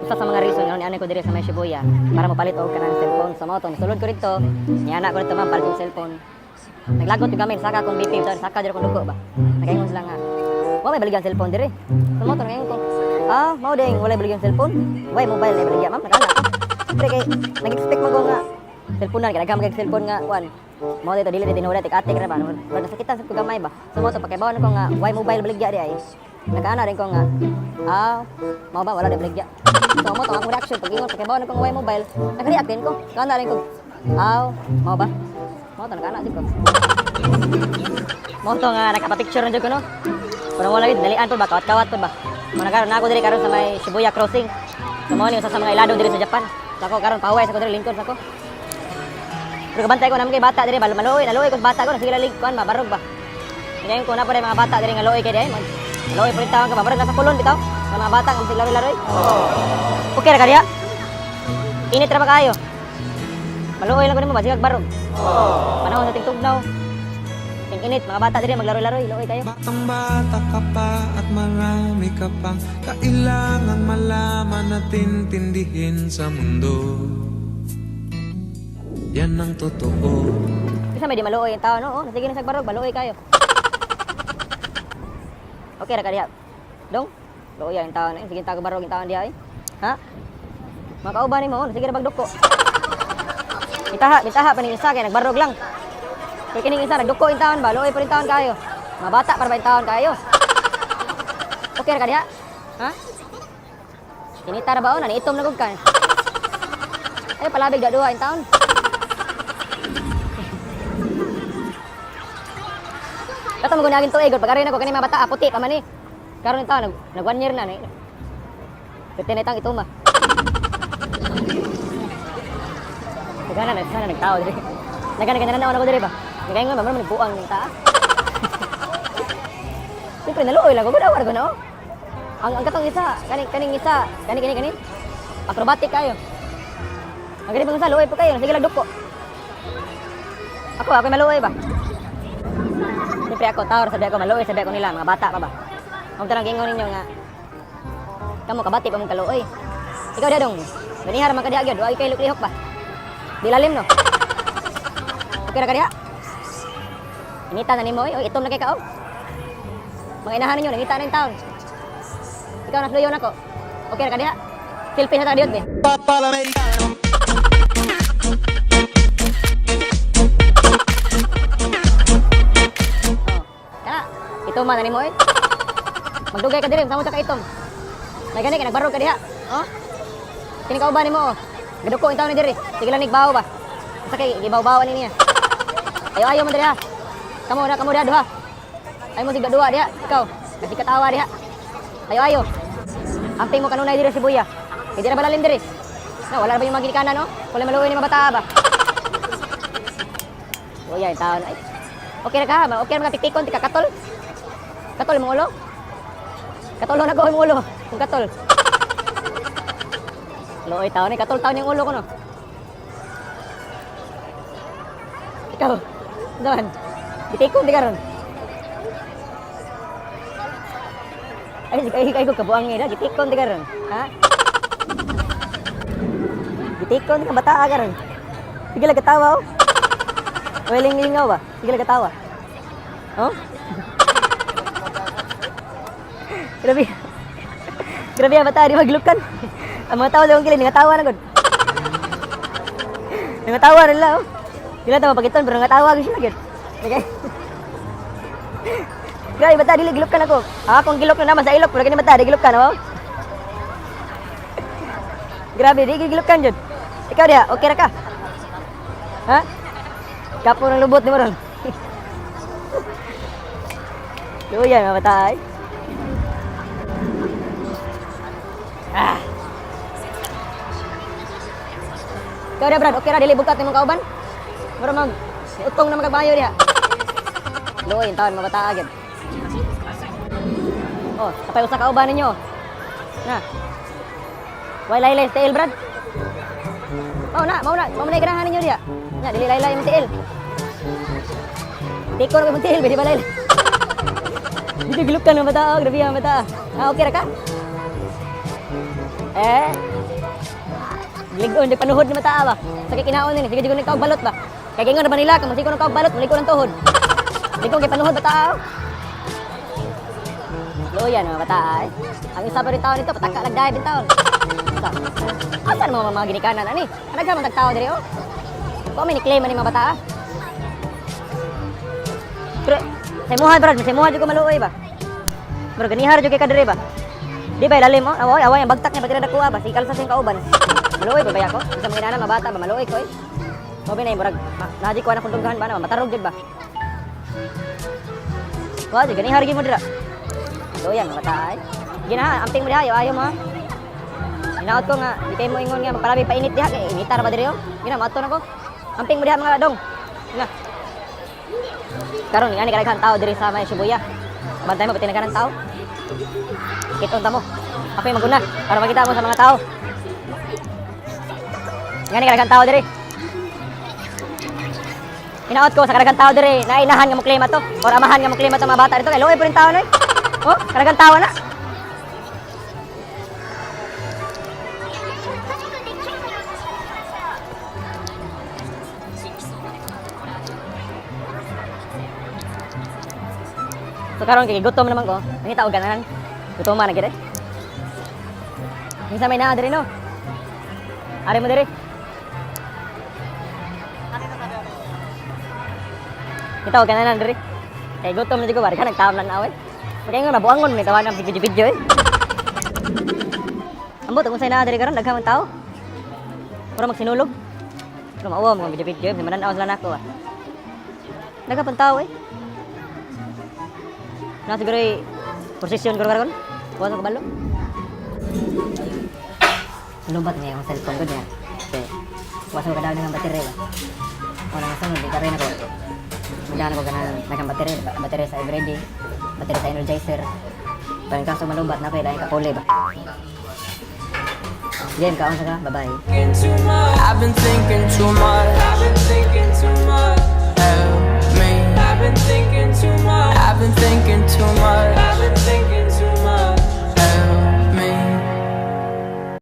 Usa sa mga reason nga niani ko diri sa may Shibuya para mopalit og kanang cellphone. Sa mao to, sulod ko dito, niana ko dito, ma'am, palit og cellphone. Naglagot yung gamit, saka akong BP, saka diri akong dugo ba. Nakaingon sila nga, wa may baligyan cellphone diri. Sa mao to, nakaingon ko, ah, mao ding walay baligyan cellphone. Way mobile na baligya, ma'am, nakana ko. Siyempre kay nag-expect man ko nga cellphone na, kaya mag cellphone nga kuan. Mao dito dili tinuod tik atik ra ba. Pero nasakitan sa ko gamay ba. Sa mao to, pakibaw ko nga way mobile baligya di ay. Nakaana rin ko nga, ah, mao ba wala di baligya. So mao to akong reaction pag ingon pakibaw ko nga way mobile, nag-react din ko. Kaana rin ko, ah, mao ba? Mao to nakaana din ko. Mao to nga nakapa-picture na jud ko, no. Pero wala gid dalian po ba, kawat-kawat po ba. Mo na karon na ako diri karon sa may Shibuya Crossing. So mao ni usa sa mga ilado diri sa Japan. Sa ako karon pahuway sa ko diri, lingkod sa ko. Pero kabantay ko naman kay bata diri ba, maluoy, naluoy ko sa bata ko, sige lang kuan mabarog ba. Ngayon ko na pa mga bata diri nga luoy kay dai. Maluoy pa rin tawag ka ba, barog nasa kulon bitaw. Sa mga bata nga sige laro-laro. Okay ra ka diha? Init ra ba kayo? Maluoy lang ko nimo ba, sige barog. Panahon sa tingtugnaw. Ting init, mga bata diri maglaro-laro, luoy kayo. Batang bata ka pa at marami ka pang kailangang malaman at intindihin sa mundo. Yan ang totoo. Bisa may di maluoy ang tao, no? Oh, sige na sa barog, maluoy kayo. Okay ra ka diha? Dong? Luoy ang tao na. Sige tago barog ang tao diha eh. Ha? Mga kauban nimo, oh, sige ra bagduko. Bitaha, bitaha pa ning isa kay nagbarog lang. Kay kining isa nagduko in taon ba, luoy pa rin taon kayo. Mga bata para ba in taon kayo? Okay ra ka diha? Ha? Kinita ra ba oh, naniitom na gud ka. Ay palabig da duha in taon. Kato mo gunagin tuig, pag na ko kani mga bata, ah, puti pa man eh. Karon in taon nag 1 year na ni. Pwede na itang ituma. Nagana na sana nagtao diri. Nagana ganyan na ako diri ba. Nagaingon ba man nagbuang ng taa. Siyempre naluoy lang ko, gud ko na oh. Ang katong isa, kaning kaning isa, kani kani kani. Acrobatic kayo. Ang gani pang isa, luoy po kayo, sige lang duko. Ako, ako maluoy ba? Siyempre ako, tawar sabi ako, maluoy sabi ako nila, mga bata pa ba? Ang tanang gingon ninyo nga, kamo kabati pa mong kaluoy. Ikaw dia dong, ganihar man ka diha gyud, wa kay lihok ba? Di lalim no. Okay ra ka diha? Inita na nimo oy, oy itom na kay ka oh. Mga inahan ninyo, nangita na yung taon. Ikaw nasluyo nako. Okay ra ka diha? Selfie na ta diot be. Oh. Kana, itom man na nimo oy. Magdugay ka diri, samo ta ka itom. May gani ka nagbarog ka diha. Oh. Kini kauban nimo oh. Gaduko in taon ni diri. Sige lang nigbaw ba. Sa kay gibaw-baw ni niya. Ayo ayo man diri ha. Kamo na kamo diha duha. Ay mo sig duha diha. Ikaw, kasi katawa diha. Ayo ayo. Amping mo kanunay diri Shibuya. Hindi ra balalim diri. Na wala ra ba yung mga ginikanan no? Wala maluoy ni mga bata ba. Uya in taon ay. Okay ra ka ba? Okay ra mga pikpikon ti ka katol. Katol imong ulo. Katol na ko imong ulo. Kung katol. Luoy taon ni katol taon yung ulo ko no. Ikaw, naman. Gitikon di karon. Ay, ay, ay, ko kabuang nga gitikon di karon. Ha? Gitikon di ka bata karon. Sige lang katawa oh. Weling lingaw ba? Sige lang katawa. Oh? Grabe. Grabe ang bata, di maglukan. Ang mga tao sa akong kilid, nangatawa na gud. Nangatawa na nila, oh. Di lang ta mapagiton, pero nangatawa gud sila gud. Okay. Grabe bata, dili gilok ka na ko. Ah, akong gilok na naman sa ilok, pero kini bata, di gilok ka no. Grabe, di gilok kan jud. Ikaw diha, okay ra ka? Ha? Kapo ng lubot ni mo ron. Luya mga bata ay. Ah. Ikaw diha, Brad, okay ra dili bukat nimong kauban? Mura mag utong na magkabayo diha. Luoy taon mga bata agad. Oh, sapay usa ka uban ninyo. Na. Way laylay sa tiil, Brad. Mao na, mao na, mao na ganahan ninyo diha. Nya dili laylay imong tiil. Tikor ko imong tiil, di ba laylay? Dito gilukan mga bata, oh, grabe ang bata. Ah, okay ra ka? Eh. Ligon di panuhod ni mata ba. Sa kay kinaon ni sige di ko nagkaog balot ba. Kay ingon na ba nila kung musiko ng kaog balot, muliko ng tuhod. Ligon kay panuhod bata. Oh. Luya mga bata ay. Ang isa pa rin tao nito, pataka lang dahil taon. Sa, asan mo mga ginikanan ani? Anagha man tagtao diri oh. Ko may ni-claim ani mga bata ah. Pero sa imuha brad, sa imuha jud ko maluoy ba. Bro, ganihar jud kay ka diri ba. Di ba ilalim oh? Away, away ang bagtak niya pati na dakuha ba? Sige kalsa sa iyong kauban. Maluoy ba baya ko? Sa mga inana mga bata ba maluoy ko eh. Mo na murag naji ko na kung dughan ba na matarog jud ba. Wa jud ganihar gyud mo dira. Luoy ang bata ay. Gina, amping mo diha, ayo ayo mo ha. Hinaot ko nga, di kayo mo ingon nga magpalabi painit diha kay inita ra ba diri oh. Gina, maadto na ko. Amping mo diha mga dong. Gina. Karon nga ni kadaghan tao diri sa may Shibuya. Bantay mo pati naghanan tao. Kiton ta mo. Ako yung maguna para makita mo sa mga tao. Nga ni kadaghan tao diri. Hinaot ko sa kadaghan tao diri, nainahan nga mo claim ato or amahan nga mo claim ato mga bata dito kay luoy po rin tao noy. Oh, kadaghan tao na. So karon kay gutom naman ko. Nangita og ganahan. Gutom man na gid eh. Minsan may naa diri no. Ari mo diri. Kita og ganahan diri. Kay gutom na jud ko bari ka nagtaon lang away. Pagay nga nabuangon ni tawagan ang video-video eh. Ambot kung say naa diri karon daghan man tao. Mura magsinulog. Pero mauwa mo video-video, may mananaw sila nako ah. Daghan pang tao eh. Na siguro eh, prosesyon guro karon. Kuha sa kabalo. Lubat niya yung cellphone ko niya. Okay. Kuha sa kadaan ng baterya ba. Wala nga sunod, di ka rin ako. Magdaan ako ganang nagang baterya, baterya sa Eveready, baterya sa Energizer. Parang kaso malubat na kaya dahil kapuli ba. Game, kaon sa ka. Bye-bye. Thinking too much. I've been thinking too much. I've been thinking too much.